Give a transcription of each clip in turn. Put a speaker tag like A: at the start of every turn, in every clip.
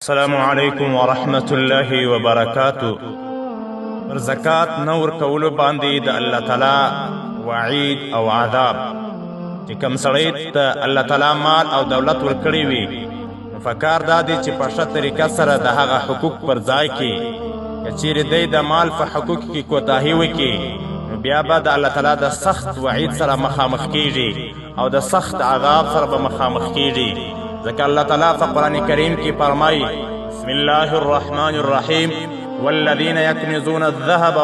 A: السلام علیکم ورحمت الله وبرکاتو. پر زکات نه ورکولو باندې د الله تعالی وعید او عذاب، چې کوم سړی ته الله تعالی مال او دولت ورکړی وي، نو فکار دا دی چې په ښه طریقه سره د هغه حقوق پر ځای کړي. که چیرې دی د مال په حقوق کې کوتاهي وکړي، نو بیا به د الله تعالی د سخت وعید سره مخامخ کیږي او د سخت عذاب سره به مخامخ کیږي. ځکه الله تعالی په قرآن کریم کې فرمایي: بسم الله الرحمن الرحیم، والذین يكنزون الذهب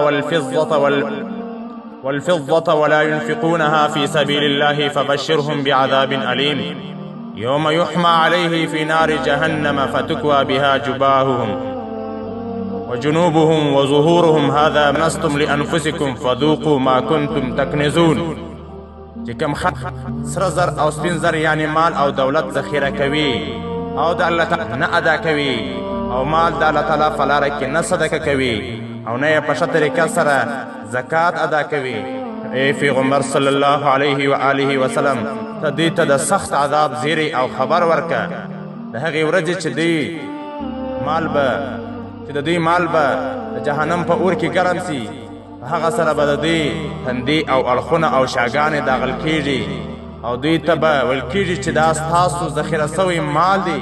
A: والفضة ولا ينفقونها في سبيل الله فبشرهم بعذاب أليم يوم يحمى عليه في نار جهنم فتكوى بها جباههم وجنوبهم وظهورهم هذا منستم لأنفسكم فذوقوا ما كنتم تكنزون. چې کوم خلک سره زر او سپین زر یعنی مال او دولت ذخیره کوي او د الله تعالی نه ادا کوي او مال د الله تعالی په لاره کې نه صدقه کوي او نه یې په ښه طریقه سره زکات ادا کوي، ای پیغمبر صلی الله علیه و آله وسلم، ته دوی ته د سخت عذاب زیری او خبر ورکه. د هغې ورځې چې دوی مال به چې د دوی مال به د جهنم په اور کې ګرم سي، هغه سره به د دوی تندې او اړخونه او شاګانې داغل کیږي او دوی ته به ویل کیږي چې دا ستاسو ذخیره سوی مال دی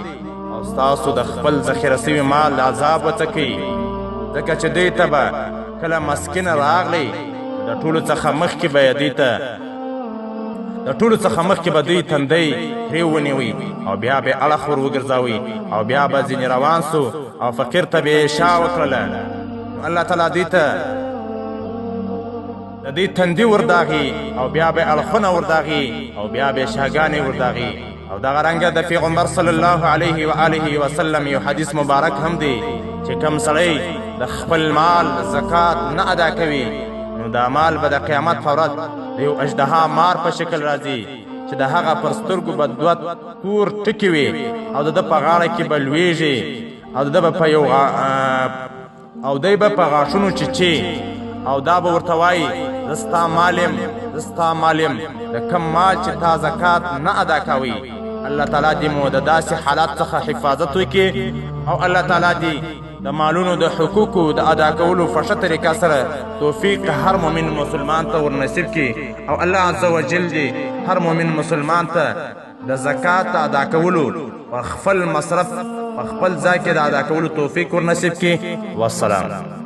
A: او ستاسو د خپل ذخیره سوي مال عذاب وڅکئ. ځکه چې دوی ته به کله مسکین راغلی، د ټولو څخه مخکې به دوی ته د ټولو څخه مخکې به دوی تندی پرې ونیوي او بیا به اړخ ور وګرځاوي او بیا به ځینې روان سو او فقیر ته به یې شا وکړله. الله تعالی دوی ته د دوی تندي ورداغي او بیا به اړخونه ورداغي او بیا به شاګانې ورداغي. او دغه رنګه د پیغمبر صلی الله علیه و آله وسلم یو حدیث مبارک هم دی چې کوم سړی د خپل مال زکات نه ادا کوي، نو دا مال به د قیامت په ورځ د یو اژدها مار په شکل راځي چې د هغه پر سترګو به دوه تور ټکي وي او د ده په غاړه کې به لویږي او د ده به په یو او دی به په غاښونو چیچي او دا به ورته وایي: زه ستا مال یم، زه ستا مال یم، د کوم مال چې تا زکات نه ادا کوي. الله تعالی دې مو د داسې حالات څخه حفاظت وکړي او الله تعالی دې د مالونو د حقوقو د ادا کولو په ښه طریقه سره توفیق هر مؤمن مسلمان ته ورنصیب کړي او الله عز وجل دې هر مؤمن مسلمان ته د زکات د ادا کولو په خپل مصرف په خپل ځای کې د ادا کولو توفیق ورنصیب کړي. والسلام.